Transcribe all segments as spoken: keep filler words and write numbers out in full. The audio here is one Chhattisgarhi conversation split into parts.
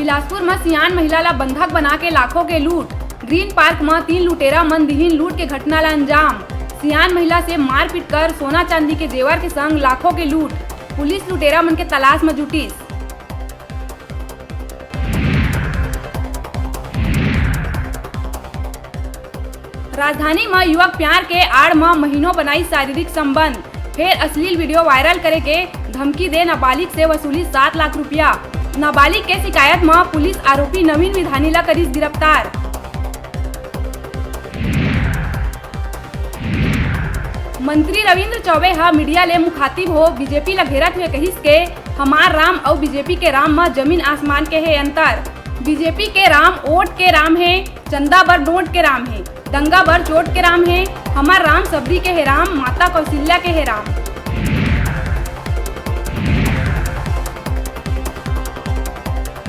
बिलासपुर म सियान महिला ला बंधक बना के लाखों के लूट। ग्रीन पार्क म तीन लुटेरा मन दिहिन लूट के घटना ला अंजाम। सियान महिला से मारपीट कर सोना चांदी के जेवर के संग लाखों के लूट। पुलिस लुटेरा मन के तलाश म जुटिस। राजधानी म युवक प्यार के आड़ म महीनों बनाई शारीरिक संबंध, फेर अश्लील वीडियो वायरल करे के धमकी दे नाबालिग से वसूली सात लाख रुपया। नाबालिग के शिकायत म पुलिस आरोपी नवीन विधानी ला करिस गिरफ्तार। मंत्री रविंद्र चौबे ह मीडिया ले मुखातिब हो बीजेपी ला घेरत हुए कहिस के हमार राम अउ बीजेपी के राम म जमीन आसमान के हे अंतर। बीजेपी के राम ओट के राम हे, चंदा बर नोट के राम हे, दंगा बर चोट के राम हे। हमार राम सबरी के हे राम, माता कौशल्या के हे राम।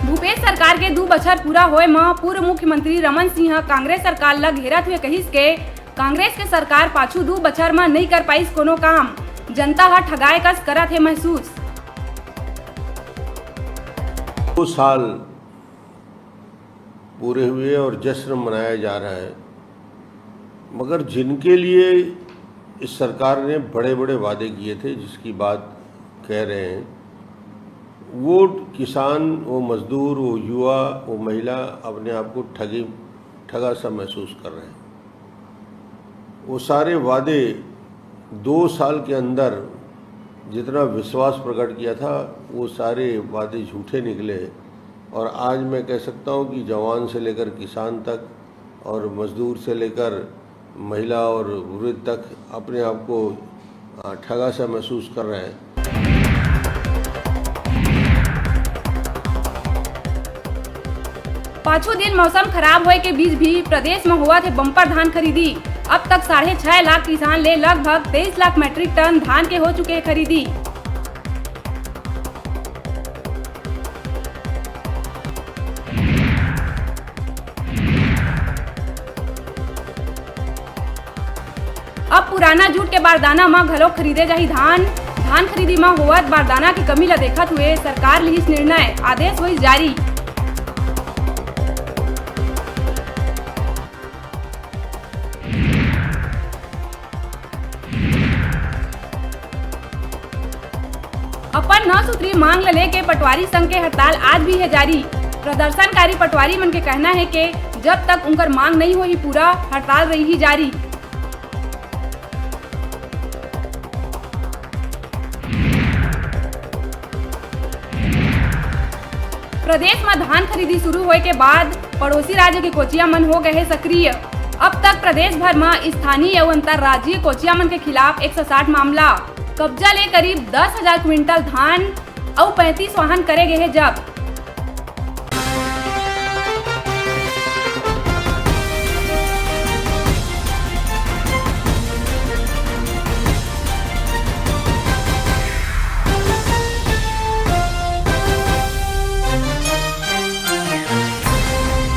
भूपेश सरकार के दू बछर पूरा होए म पूर्व मुख्यमंत्री रमन सिंह ह कांग्रेस सरकार ल घेरत हुए कहिस के कांग्रेस के सरकार पाछू दू बछर म नइ कर पाइस कोनो काम, जनता ह ठगाए कस करत हे महसूस। दो साल पूरे हुए और जश्न मनाया जा रहा है, मगर जिनके लिए इस सरकार ने बड़े-बड़े वादे किए थे, जिसकी बात कह रहे हैं, वो किसान, वो मजदूर, वो युवा, वो महिला अपने आप को ठगी, ठगा सा महसूस कर रहे हैं। वो सारे वादे, दो साल के अंदर जितना विश्वास प्रकट किया था, वो सारे वादे झूठे निकले। और आज मैं कह सकता हूँ कि जवान से लेकर किसान तक और मजदूर से लेकर महिला और वृद्ध तक अपने आप को, अ, ठगा सा महसूस कर रहे हैं। पाछू दिन मौसम खराब होए के बीच भी प्रदेश म होवत हे बम्पर धान खरीदी। अब तक साढ़े छह लाख किसान ले लगभग तेईस लाख मीट्रिक टन धान के हो चुके हे खरीदी। अब पुराना जूट के बारदाना म घलो खरीदे जाही धान। धान खरीदी म होवत बारदाना के कमी ल देखत हुए सरकार लिहिस निर्णय, आदेश होइस जारी। अपन नौ सूत्री मांग ल लेके पटवारी संघ के हड़ताल आज भी हे जारी। प्रदर्शनकारी पटवारी मन के कहना हे के जब तक उनकर मांग नइ होही पूरा, हड़ताल रइही जारी। प्रदेश म धान खरीदी शुरू होए के बाद पड़ोसी राज्य के कोचिया मन हो गए हे सक्रिय। अब तक प्रदेश भर म स्थानीय अउ अंतर्राज्यीय कोचिया मन के खिलाफ एक सौ साठ मामला, कब्जा ले करीब दस हजार क्विंटल धान अउ पैंतीस वाहन करे गए हे जब्त।